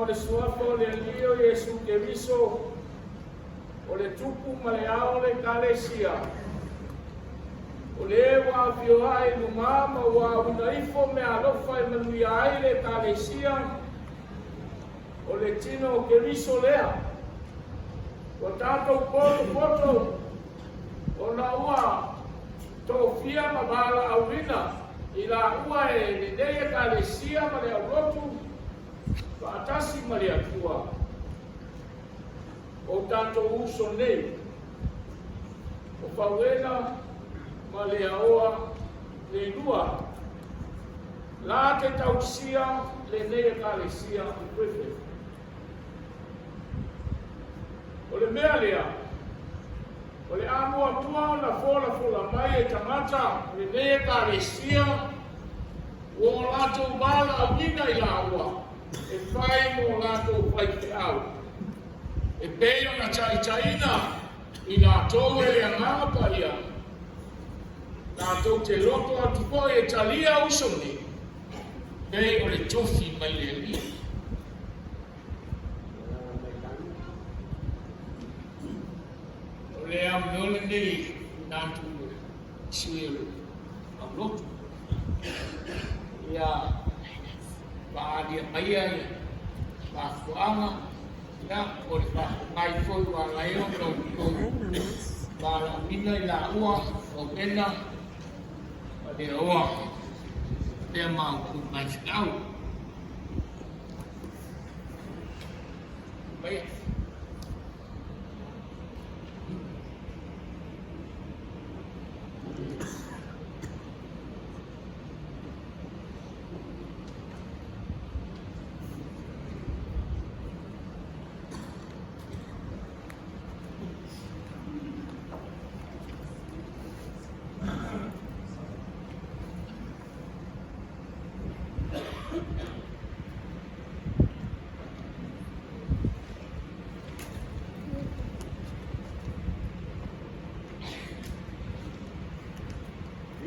le Suafa o le Alii o Iesu Keriso, o le Tupu ma le Ao o le Ekalesia, o le ua afio ae i luma ma ua auina ifo meaalofa e manuia ai le Ekalesia, o le tino o Keriso lea. Ua tatou potopoto ona ua tofia ma valaauina i laua e lenei Ekalesia ma le aulotu faatasi ma le Atua. O tatou uso nei, o Fauena ma Leaoa Leilua, la te tausia lenei Ekalesia i Griffith. O le mea lea, o le a muamua ona folafola mai e tagata o lenei Ekalesia ua o latou valaauina i laua e fai mo latou faifeau, e pei ona taitaiina i latou e le Agaga Paia, latou te loto atu foi e talia uso nei, pei o le tofi mai le Alii. O le avanoa lenei e tuuina atu i le sui o le aulotu ia faaalia maia ia mafuaaga ia o le faafogai foi ua ala ai ona outou valaauina i laua Rowena ma Leoa pea ma outou faifeau. Maia.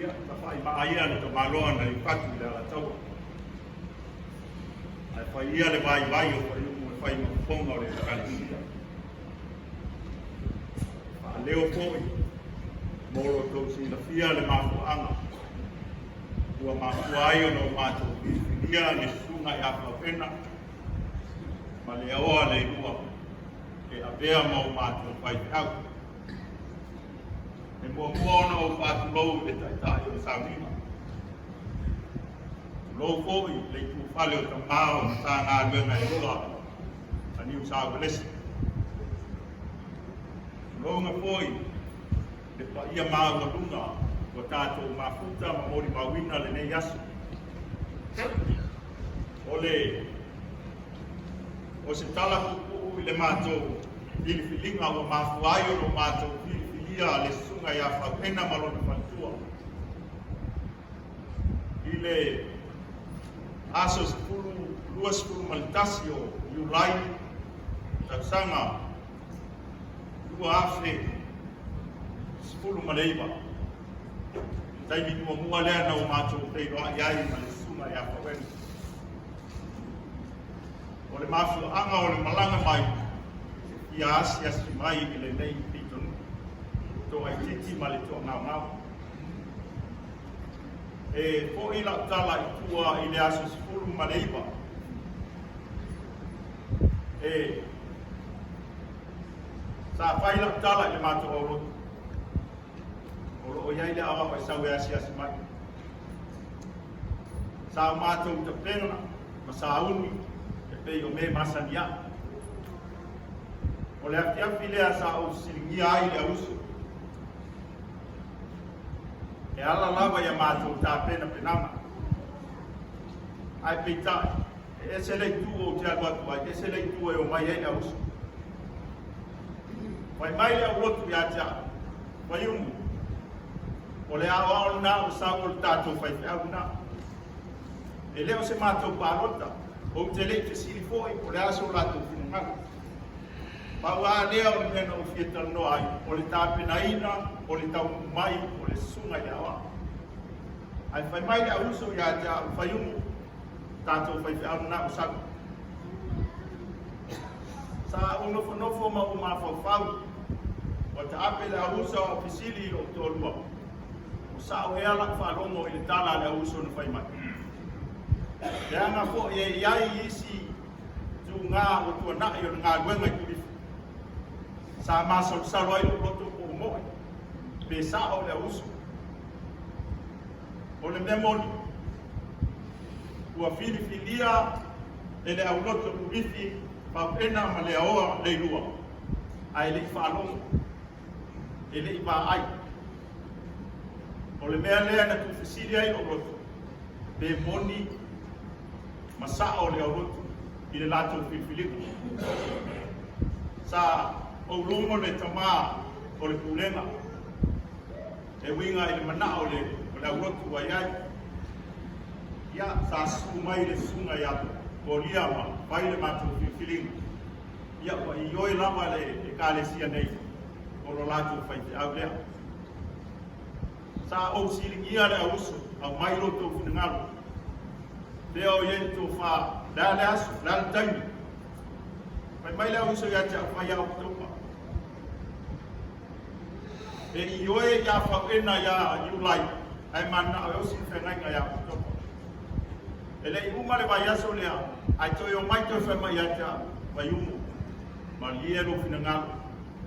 Ia, tafa'ima'a ia le tamaloa na liufatu i le Alataua, ae fai ia le vaivai o Faiumu e fai ma fofoga o le Ekalesia. Faaleo foi mo lo outou silafia le mafuaaga ua mafua ai ona o matou filifilia le susuga ia Fauena ma le aoa Leilua e avea ma o matou faifeau. E muamua ona ou faatulou i le Taitai o le sauniga. Tulou foi le itufale o tamā o Matagaluega e lua a Niu Sauelesi. Tulouna foi le paia maualuga ua tatou mafuta ma molimauina lenei aso. O le o se tala puupuu i le matou filifiliga ua mafua ai ona o matou filifilia le susuga ia Fauena ma lona faletua i le aso 21 o Iulai tausaga 2019. Taimi muamua lea na o matou feiloai ai ma le susuga ia Fauena. O le mafuaaga o le malaga mai e fia asiasi mai i lenei pitonuu, toaitiiti ma le toagaogao. E fo'i la'u tala i tua i le aso 19 e sa fai la'u tala i le matou aulotu o lo o i ai le aoao e sau e asiasi mai. Sa o matou tapena ma sauni e pei o me masani aʻu. O le afiafi lea sa ou fesiligia ai le auuso e ala lava ia matou tapenapenaga. Ae peitai, e ese le itu ou te alu atu ai, ese le itu e omai ai le auuso. Fai mai le aulotu ia te au, Faiumu, o le aoao lena ua sau o le tatou faifeau lena. E le o se matou palota, ou te le i fesili foi po o le a so latou finagalo. Pau lava lea o le mea na ou fia talanoa ai, o le tapenaina o le taunuu mai o le susuga i le aoao. Ae fai mai le auuso ia te au, Faiumu, tatou faifeau lena ua sau. ou nofonofo ma ou mafaufau, ua taape le auuso o au fesili i lou toalua, Ua sao ea lau faalogo i le tala a le auuso na fai mai? Leaga foi e i ai isi tuga ua tuanai o le galuega i Tulifa. Sa masalosalo ai lou loto po o moe, pe sao le auuso. O le mea moni, ua filifilia e le aulotu Tulifi Pauena ma Leaoa Leilua, ae le i faalogo, e le i vaai. O le mea lea na tuufesili ai lou loto, pe moni ma sao le aulotu i le latou filifiliga. Sa ou logo le tama o le pulega e uiga i le manao o le aulotu ua i ai. Ia, sa susu mai le susuga ia Kolia ma fai le matou filifiliga. Ia, ua ioe lava le Ekalesia nei o lo latou faifeau lea. Sa ou siligia le auuso, aumai lo outou finagalo. Fea o i ai le tofa, le a le aso, le a le taimi. Fai mai le auuso ia te au, fai ia Oketopa. E ioe ia Fauena ia Iulai, ae mananao e osi le feagaiga ia Oketopa. E le i uma le vaiaso lea, ae toe omai toe fai mai ia te au, Vaiumu, malie lou finagalo,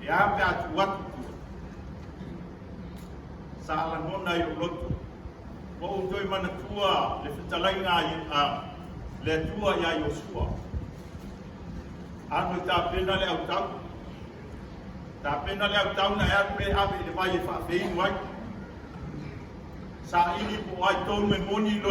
e a pe a tuu atu i tua. Sa lagona i lou loto. Ua ou toe manatua le fetalaiga a le Atua iā Iosua. Alu e tapena le autau. Tapena le autau na e alu e ave i le vai e faafeinu ai. Saili po o ai tonu e moni,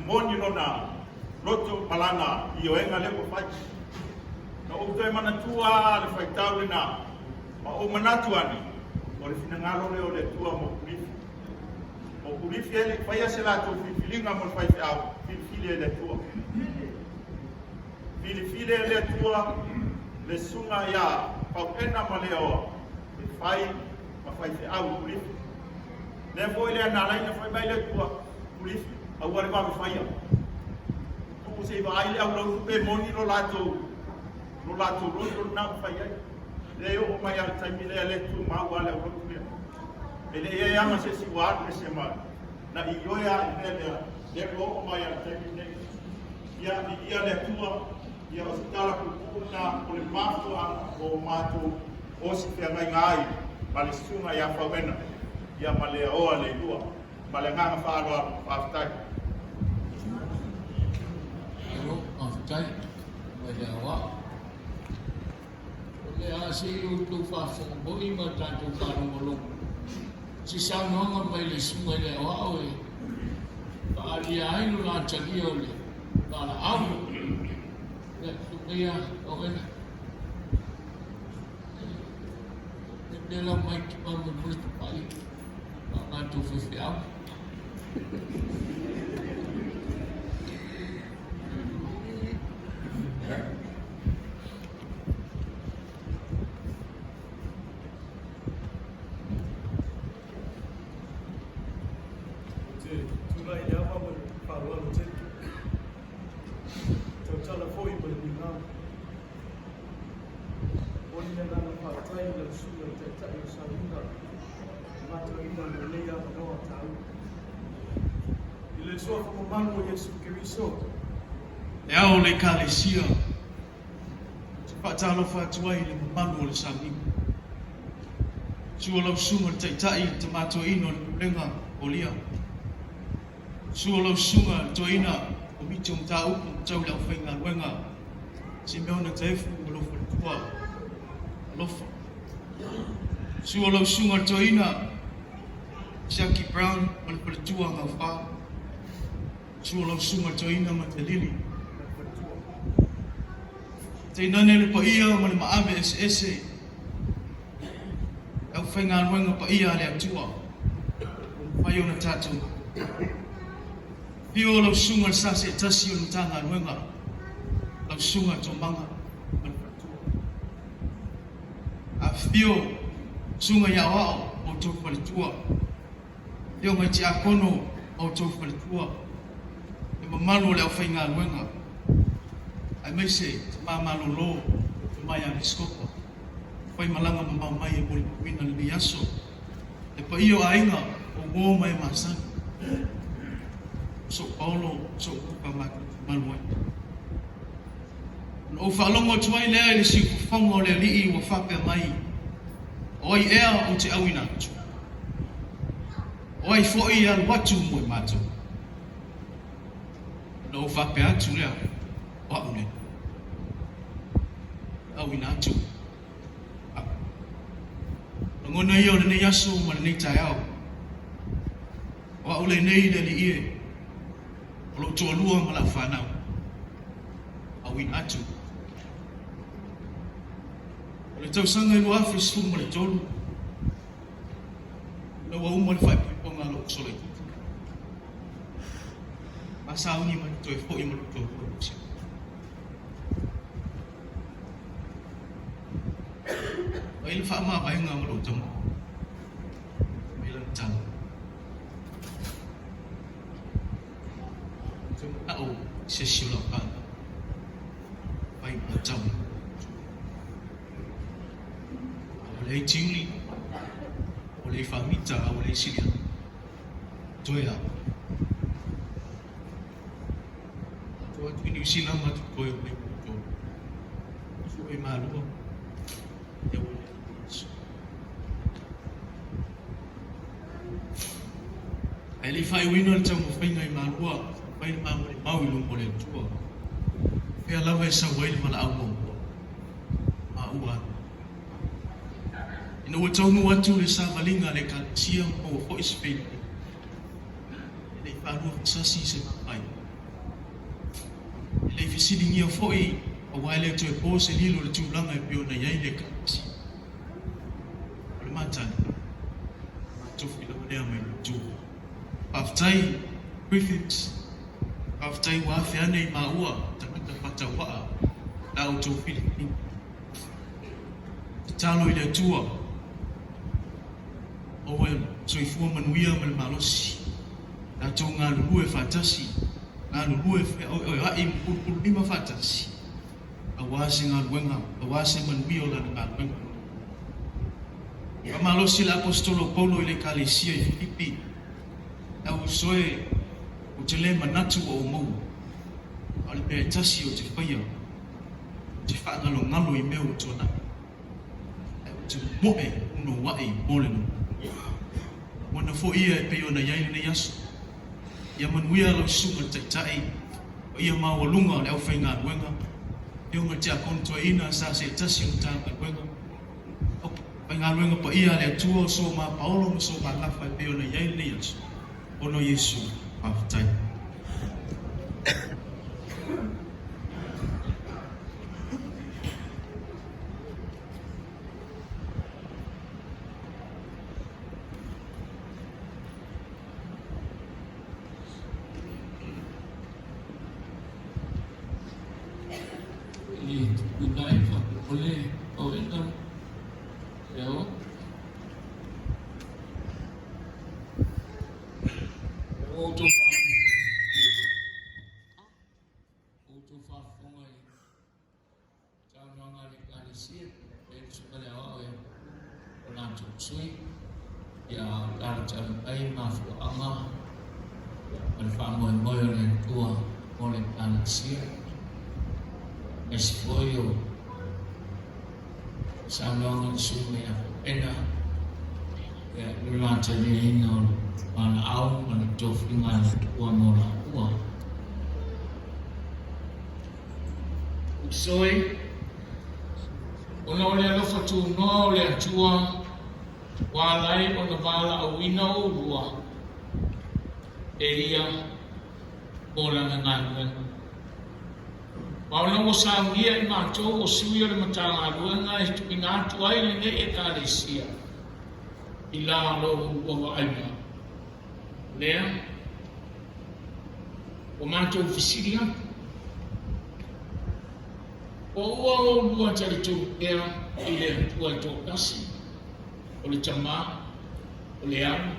moni lona loto ma lana ioega lea ua fai. Na ou toe manatua le faitau lena Ma ou manatu ane, o le finagalo lea o le Atua mo Kulifi. O Kulifi e le i faia se latou filifiliga mo le faifeau, filifili e le Atua. Filifili e le Atua le susuga ia Pauena ma Leaoa e fai ma faifeau i Kulifi. Lea foi lea na ala ai ona fai mai le Atua, Kulifi, aua le vave faia. Tuu se i vaai le aulautu pe moni lo latou lo latou loto lena ua fai ai. Lea e oo mai lava i le taimi lea, lea e tumau lava le aulotu lea. E le i ai lava ma se isi ua alu ese ma na ioe lava i le mea lea, lea ua oo mai lava i le taimi lenei. Ia, viia le Atua, ia o se tala puupuu lena o le mafuaaga o matou osi feagaiga ai ma le susuga ia Fauena, ia ma Leaoa Leilua. Ma le agaga faaaloalo, faafetai. Malo, faafetai mai le aoao. O le a se i outou faafofoga foi ma tatou faalogologo i se saunoaga mai le Susuga i le Aoao e faaalia ai lo la talia o le valaau. Ia, tuu maia, Pauena. Le mea lau mai te faamolemole tapai ma matou faifeau. Ou te tulai i le ava ma le faaaloalo tele. E tautala foi ma le migao. Momoli le agaga faafetai i lau Susuga i le Taitai o Sauniga i matauina mo lenei avanoa taua. I le Suafa mamalu o Iesu Keriso. Le ao o le Ekalesia, ou te faatalofa atu ai i le mamalu o le sauniga. Suo lau susuga i le Taitai i le Tama Toeaina o le Pulega o Lia. Suo lau susuga i le Toeaina Komiti o Mataupu Tau i le Aufaigaluega Simeona Taefu ma lou faletua alofa. Suo lau susuga i le Toeaina Siaki Brown ma le faletua Gaufa. Suo lau susuga i le Toeaina Matalili ma le faletua. Tainane le paia ma le maave eseese le aufaigaluega paia a le Atua ua mafai ona tatou Afio lau Susuga i le Sa Seetasi o le Matagaluega, lau Susuga Tomaga ma le faletua. Afifio Susuga i Aoao ma outou faletua, Afioga i Tiakono ma outou faletua, le mamalu o le aufaigaluega, aemaise Tama Malolo ma Tomai Apisikopo. Faimalaga mamao mai e molimauina lenei aso. Le paia o aiga, o uo ma e masani. O sou Paolo, o sou Luka matou te malu ai. Ona ou faalogo atu ai lea i le siufofoga o le Alii ua faapea mai, O ai ea ou te auina atu? O ai foi e alu atu mo i matou? Ona ou faapea atu lea, O a'u lenei. E auina atu a'u. Lagona ia o lenei aso ma lenei taeao, o a'u lenei le Alii e, o lou toalua ma la'u fanau, auina atu. O le tausaga e 2013, ina ua uma le faaipoipoga a lou uso laitiiti, ma sauni mai toe foi ma lou toalua i Niu Sila. Fai le faamavaega ma lou tama mai lana tala. Ou te manao i se isi o lau fanau fai ma tama. A ua leai tiuli, a ua leai faamita, a ua leai siliaga. Toe a. Matou atu i Niu Sila matou toe o mai ma outou. Sue malua, ia ua i ai Iesu. Ae le i faaiuina le taumafaiga i Malua, fai le mamolimau i luma o le Atua. Fea lava e sau ai le valaau muamua? Maua atu. Ina ua taunuu atu le savaliga a le Ekalesia ma maua foi se feilaiga, e le i faalua fasasi se vaai. E le i fesiligia foi aua e le toe po se lilo i le tulaga e pei ona i ai le Ekalesia. O le matagi, o le matofi lava lea mai le Atua. Faafetai Griffiths, faafetai ua afe ane i maua tagata faatauaa la outou filifiliga. Tatalo i le Atua, maua le soifua manuia ma le malosi, tatou galulue faatasi, galulue feoeoea'i ma pulupululima faatasi, aua se galuega, aua se manuia o Lana galuega. Faamalosi le Aposetolo o Paulo i le Ekalesia i Filipi, Lau uso e, ou te le manatu ua ou maua, a o le mea e tasi ou te faia, ou te faagalogalo i mea ua tuanai, ae ou te moe punouaʻi mo le lumanai. Lagona foi ia e pei ona i ai lenei aso. Ia manuia lau susuga i le Taitai, paia maualuga o le aufaigaluega, Afioga i le Tiakono Toeaina sa se tasi o Matagaluega, aufaigaluega paia a le Atua o Soma Paolo ma Soma Gafa e pei ona i ai lenei aso. Ona o Iesu, faafetai. I tuuina ai faamolemole Pauena Leo. Ua outou faafofoga i saunoaga a le Ekalesia, e le Susuga i le Aoao e o latou sui, ia talotalo mai mafuaaga ma le faamoemoe o le Atua mo le Ekalesia, aemaise foi o saunoaga a le Susuga ia Faupena, ia le mataliaina o le valaau ma le tofiga a le Atua mo laua. Usoi, ona o le alofa tunoa o le Atua, ua ala ai ona valaauina oulua e Ia mo Lana galuega. Ma ona ua saunia i matou o sui o le Matagaluega e tuuina atu ai lenei Ekalesia i lalo o ua vaaiga lea, ua matou fesili atu, Po ua oulua talitonu pea i le Atua e toatasi, o le Tama, o le Ala,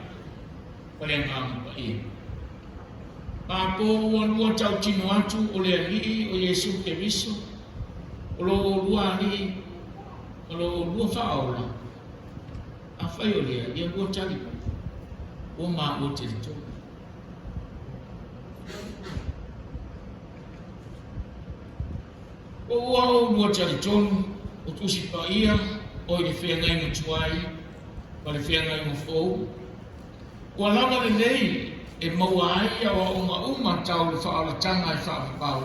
ma le Agaga Paia? Ma po ua lua tautino atu o le Alii o Iesu Keriso, o lo oulua Alii ma. Ma lo oulua faaola, afai o lea, ia lua tali mai, ua maua talitonu. Po ua oulua talitonu o Tusi Paia o i le feagaiga tuai ma le feagaiga fou, ua lava lelei e maua ai aoaoga uma tau le faaolataga e faavavau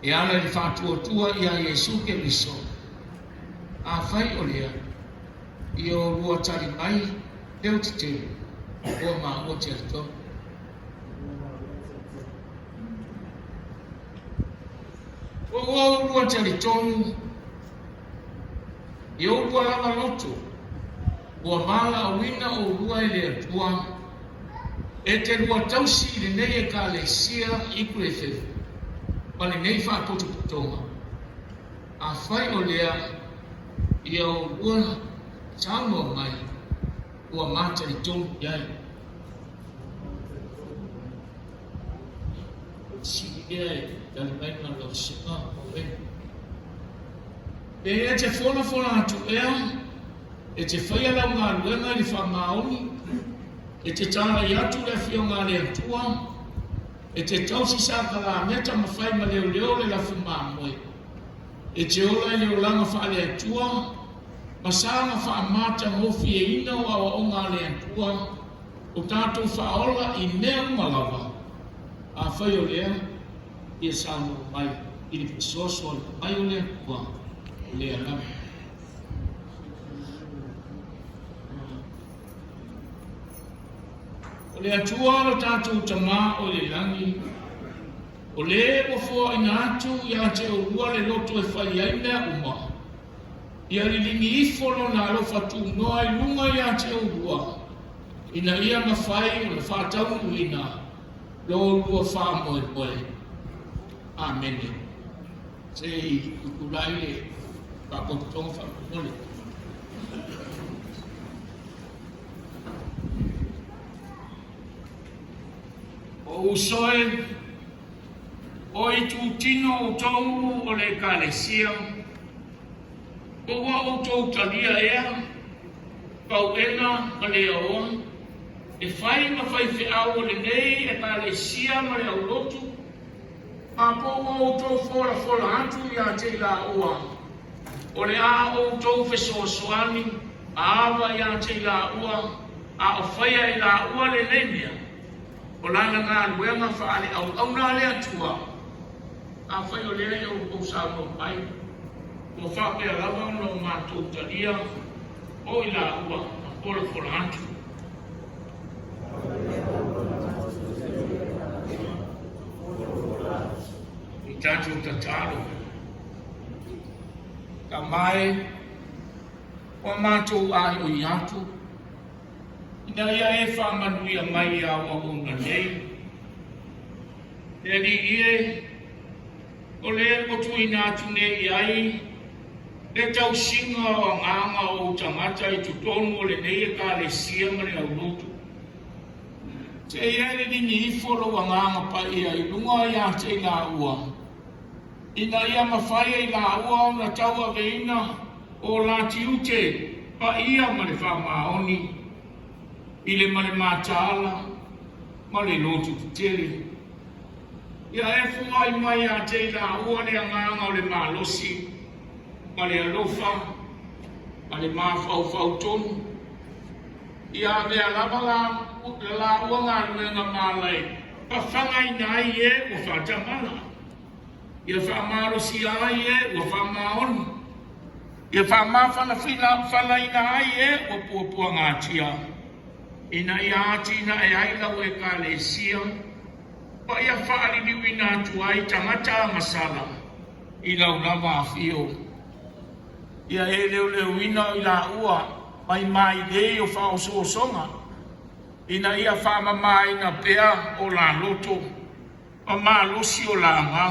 e ala i le faatuatua iā Iesu Keriso. Afai o lea, ia oulua tali mai leotetele, ua maua talitonu. Po ua oulua talitonu i oulua lava loto, ua valaauina oulua e le Atua e te lua tausi i lenei Ekalesia i Puleefefu ma lenei faapotopotoga. Afai o lea, ia oulua saunoa mai, ua matalitonu i ai. O le sili lea e tali mai ma lau susuga Owen. Pe e te folafola atu ea, e te faia lau galuega i le faamaoni, e te tālai atu le Afioga a le Atua, e te tausi sakalameta ma fai ma leoleo le lafu mamoe, e te ola i le olaga faale-Atua ma saga faamatagofieina o aoaoga a le Atua, O tatou faaola i mea uma lava, afai o lea, ia saunoa mai i le fesoasoani mai o le Atua, o lea lava. O le Atua lo tatou Tamā o i le lagi, o le ua foaina atu ia te oulua le loto e fai ai mea uma, ia liligi ifo lona alofa tunoa i luga ia te oulua, ina ia mafai ona faataunuuina lo oulua faamoemoe. Amene. Se i tutulai le faapotopotoga faamolemole. O uso e, o itutino outou o le Ekalesia, Po ua outou talia ea pauena ma le aoa e fai ma faifeau o lenei Ekalesia ma le aulotu, a po ua outou folafola atu ia te i laua, o le a outou fesoasoani a ava ia te i laua, a o faia e laua lenei mea, o lana galuega faaleauauna a le Atua. Afai o lea e outou saunoa mai, ua faapea lava ona o matou talia o i laua ma folafola atu. I tatou tatalo, Tama e, ua matou aeoi atu, ina ia e faamanuia mai i aoaoga nei, Le Alii e, o lea ua tuuina atu nei i ai le tausiga o agaga o ou tagata i totonu o lenei Ekalesia ma le aulotu. Se i e liligi ifo lou Agaga Paia i luga ia te i laua, ina ia mafai e i laua ona tauaveina o la tiute paia ma le faamaoni i le ma le mataala ma le lotu tetele. Ia e foai mai ia te i laua le agaga o le malosi ma le alofa ma le mafaufau tonu. Ia avea lava la laua galuega malai fafagaina ai e ua faatamala. Ia faamalosia ai e ua faamaoni. Ia faamafanafanaina ai e ua puapuagatia. Ina ia atinae ai lau Ekalesia ma ia faaliliuina atu ai tagata agasala i lau lava afio. Ia e leoleoina i laua mai mailei o faaosoosoga, ina ia faamamaina pea o la loto ma malosi o la agaga.